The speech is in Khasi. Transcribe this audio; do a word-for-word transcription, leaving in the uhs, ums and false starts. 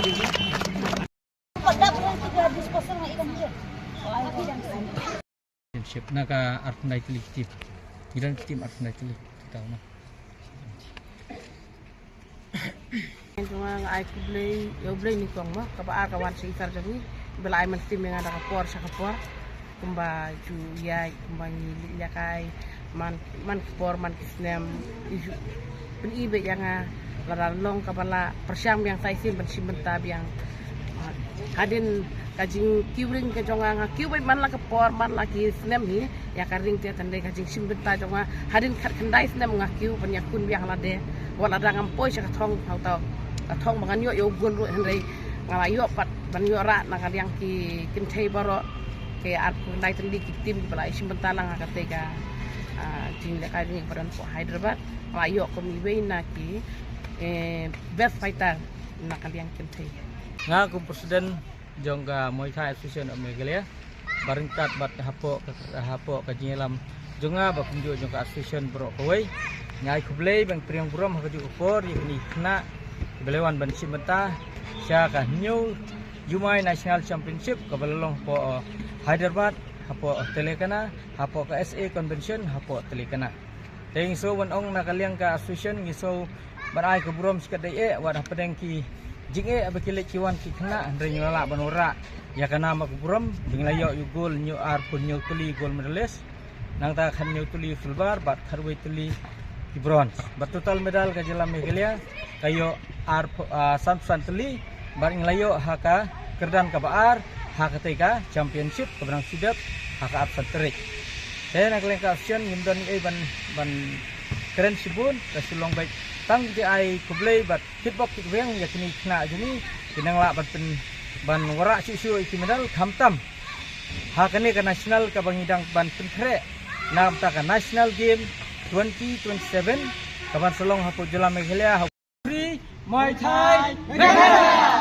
Championship na ka arphew khyndai tylli ki team. Ngi don ki team arphew khyndai tylli. Kita ma. Nga ai khublei ïa U Blei nyngkong ma kaba ar ka wan sha ki sar jong ngi. Ba la ai mynsiem ïa nga da ka por sha ka por. Kumba ju ïa kumba ngi leit ïa kai man man ki por man ki snem. Ju pyni beit ïa nga lada long kaba la pyrshang biang sa shisien ban shim bynta biang. Hadien ka jingkiew ring ka jong nga, nga kiew beit man la ka por man la ki snem hi ïa ka ring te, tang dei ka jingshim bynta jong nga hadien khatkhyndai snem nga kiew ban ïakhun biang lade. Wat lada ngam poi sha ka thong, hangta ka thong ba ngan ïoh ïa u gol ruh, hynrei nga la ïoh pat ban ïoh rah na ka liang ki kynthei baroh. Ki arphew khyndai tylli ki team kiba la ïashim bynta lang ha kata ka, ah, jinglehkai jong ngi ba don hapoh Hyderabad. Nga la ïoh kum iwei na ki, eh, best fighter na ka liang kynthei. Nga kum president jong ka Muay Thai Association of Meghalaya, ba ryngkat bad hapoh ka, hapoh ka jingïalam jong nga bad kumjuh jong ka association baroh kawei, nga ai khublei bad pdiang burom ha kajuh ka por ïa kine ki khynnah kiba la wan ban shim bynta sha ka Hynñiew Jumai National Championship kaba la long hapoh, uh, Hyderabad, hapoh, uh, Telangana, hapoh ka S A Convention hapoh Telangana. Te ngi shu wan ong na ka liang ka association ngi shu ban ai ka burom shikatdei eh wat hapdeng ki jingeh ba ki leit ki wan ki khynnah, hynrei ngi la lah ban wanrah ïa ka nam ka burom ba ngi la ïoh ïa u gol, hynñiew, arphew hynñiew tylli gold medalist. Nangta khathynñiew tylli silver bad khatwei tylli ki bronze. Bad total medal ka jylla Meghalaya ka ïoh arphew, ah, sanphew san tylli. Bad ngi la ïoh ha ka kyrdan kaba ar ha katei ka championship kaba nang shu dep ha ka arphew san tarik. Te na ka liang ka association ngim don ei ban, ban kren shibun, ka shu long beit tang ki ai khublei bad kitbok kitrwiang ïa kine ki khynnah jong ngi ki nang lah ban pyn, ban wanrah shuh shuh ïa ki medal khamtam ha kane ka national kaba ngi dang ban pynkhreh na ka bynta ka National Game twenty twenty-seven kaban sa long hapoh jylla Meghalaya ha Free Muay Thai Meghalaya.